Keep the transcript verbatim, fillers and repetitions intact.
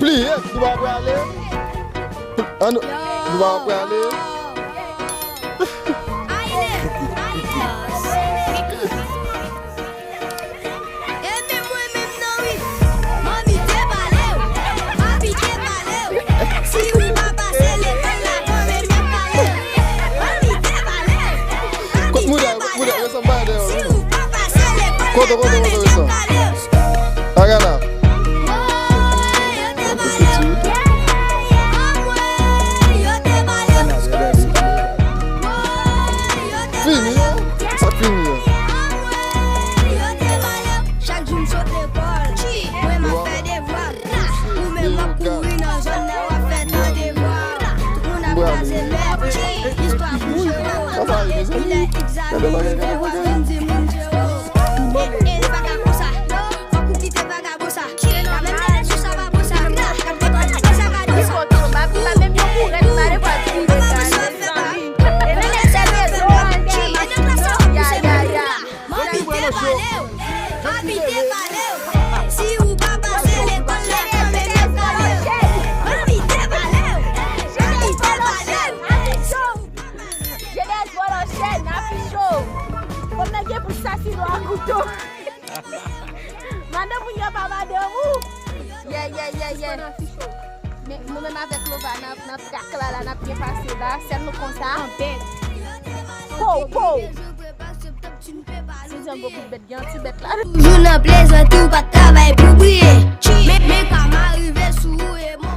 Pliye, nou pa prale. An nou, nou pa prale. E men mwen menm nan wi. Manmi te pale w, papi te pale w. Si ou pa pase lekòl la, kòmèt ap pale w. Manmi te pale w, papi te pale w. Si ou pa pase lekòl la, kòmèt ap pale w. Kote, kote, kote, kote, Resan? Agana. Fini, sa fini. Chak jou m sot lekòl, mwen m ap fè devwa. Ou menm w ap kouri nan zòn nan, w ap fè tan devwa. Tout moun ap kraze lè, istwa pou jere. Epi lè egzamen rive, w ap vin di moun jere. E, e, li pa ka konsa. Fòk ou kite vagabon sa. Ki la menm lè sou sa pa bon sa. Gad kontan li sa ka di sa. Manmi te pale w, papi te pale w. Si ou pa pase lekòl la, kòmèt ap pale w. Manmi te pale w, papi te pale w. Jeunesse vòlò chèn, afiche w. Kòm nèg gen pou sasino a kouto. Madan moun yo pa madan ou. Yeah, yeah, yeah, yeah. Men nou menm avèk Lova nan, nan trak la, la n ap byen pase la. Sèl nou konsa. Pow, pow. Si Django bout bèt, gen yon ti bèt la. Toujou nan plezante, ou pa t travay pou briye. Men, men kama rive sou ou e mwen.